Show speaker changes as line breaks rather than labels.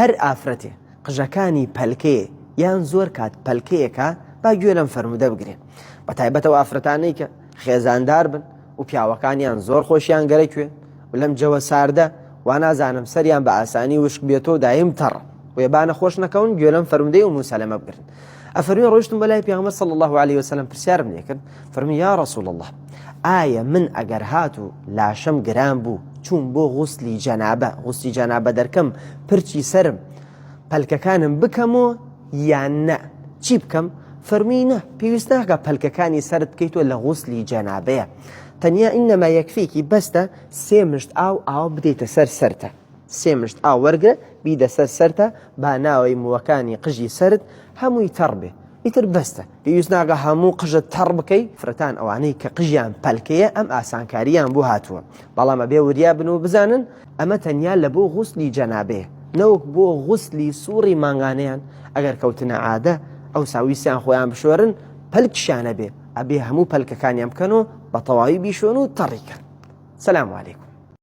هەر ئافرەتێ قژەکانی پەلکەیە یان زۆر کات پەلکەیەکە با گوێ لەم فەرموودە بگرێ بە تایبەت ئەو ئافرەتانەی کە خێزاندار بن و پیاوەکانیان زۆر خۆشیان گەرەکوێ و لەم جەوە ساردە وا نازانم سەریان بە ئاسانی وشک بێتەوە دایم تەڕ وێ با نەخۆش نەکەون گوێ لەم فەرمودەی ئوم سەلەمە بگرن ئەفەرمی ڕۆیشتم بەلای پێغەمبەر صلی الله علیه وسلم پرسیارم لێکرد فەرمی یا رسول الله ئایا من ئەگەر هات و لاشەم گران بوو چوون بۆ غوسلی جەنابە غوسلی جەنابە دەرکەم پرچی سەرم پەلکەکانم بکەمەوە یان نە چی بکەم فەرمی نە پێویست ناکە پەلکەکانی سەرت بکەیتەوە لە غوسلی جەنابەیە تەنیا ئینەما یەکفیکی بەستە سێ مشت ئاو ئاو بدەیتە سەر سەرتە سێ مشت ئاو وەرگرە بیدە سەر سەرتە با ناوەی مووەکانی قژی سەرت هەمووی تەڕ بێ ئیتر بەستە پێویست ناکا هەموو قژت تەڕ بکەی فرەتان ئەوانەی کە قژیان پەلکەیە ئەم ئاسانکاریان بۆ هاتووە بەڵام ئەبێ وریا بن و بزانن ئەمە تەنیا لە بۆ غوسلی جەنابەیە نەوەک بۆ غوسلی سوڕی مانگانەیان ئەگەر کەوتنە عادە ئەوسا ویستیان خۆیان بشۆرن پەلکیشیان ئەبێ ئەبێ هەموو پەلکەکانیان بکەن و بە تەواوی بیشۆن و تەڕی کەن سلام علیکم.